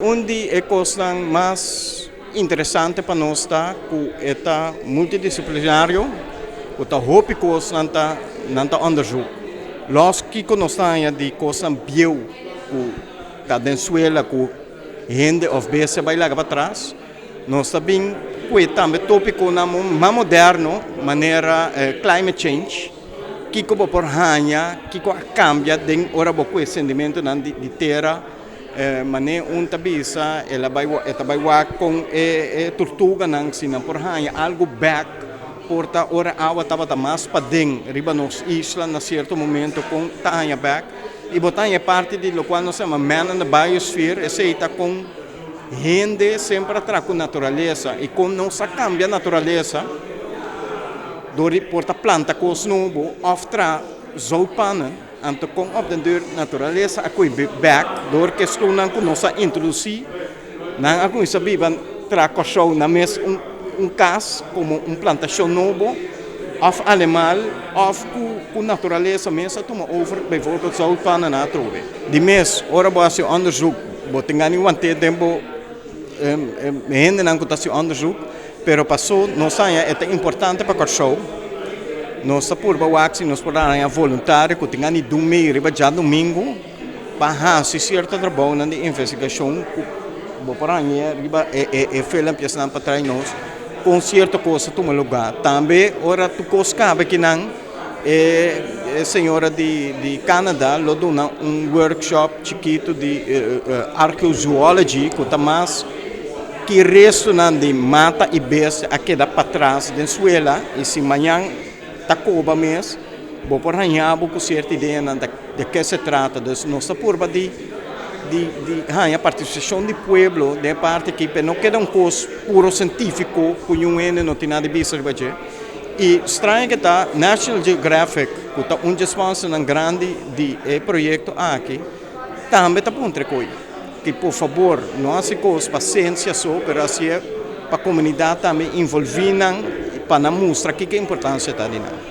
Un di e kosnan mas interesante pa nos ta ku e ta multidisiplinario, ku ta hopi kos nan ta onderzoek. Los kiko nos ta haña di kosnan bieu ku ta den suela ku hende òf bestia bai laga patras, nos ta bin ku tambe tópikonan mas moderno, manera climate change, kiko bo por haña, kiko a kambia den ora bo ku sedimentonan di tera, mane un ta bisa, el a bai e ta bai wak kon e turtuganan si nan por haña algu bèk, por ta ora awa tabata mas paden riba nos isla na sierto momento, kon ta haña bèk. I bo ta haña parti di lokual nos yama man in the biosphere, esei ta kon hende semper a traha ku naturalesa i kon nos a kambia naturalesa dor di por ta planta kos nobo òf traha zoutpannen. Anto kon op den duur naturalesa a koi bèk dor ku estunan ku nos a introdusí, nan a kuminsá biba, traha Kòrsou nan mes un kas komo un plantashon nobo òf animal òf ku naturalesa mes a tuma over, bijvoorbeeld zoutpannen atrobe. Di mes ora bo hasi onderzoek, bo tin gana di want'é den bo hendenan ku ta hasi onderzoek, pero pasó nos haña e ta importante pa Kòrsou. Nos ta purba wak si nos por haña voluntario ku tin gana di dun mei riba djadumingu pa hasi sierto trabounan di investigashon, ku bo por haña riba e filmpjesnan pa trae nos kon sierto kos a tuma lugá. Tambe ora tur kos kaba kinan, e señora di Canada lo duna un workshop chikitu di archaeozoology, ku ta mas ki restonan di mata i bestia a keda patras den suela, i si mañan ta koba mes, bo por haña bo ku sierto ideanan de ke se trata. Dus nos ta purba di haña partisipashon di pueblo den parti aki, pero no keda un kos puro sientífiko ku niun hende no tin nada di bisa riba dje. I straño ku ta National Geographic, ku ta un sponsornan grandi di e proyekto aki, tambe ta puntra koi ku por fabor no hasi kos pa siensia so, pero hasi pa komunidat tambe, envolví nan pa nan mustra kiko importansia ta di nan.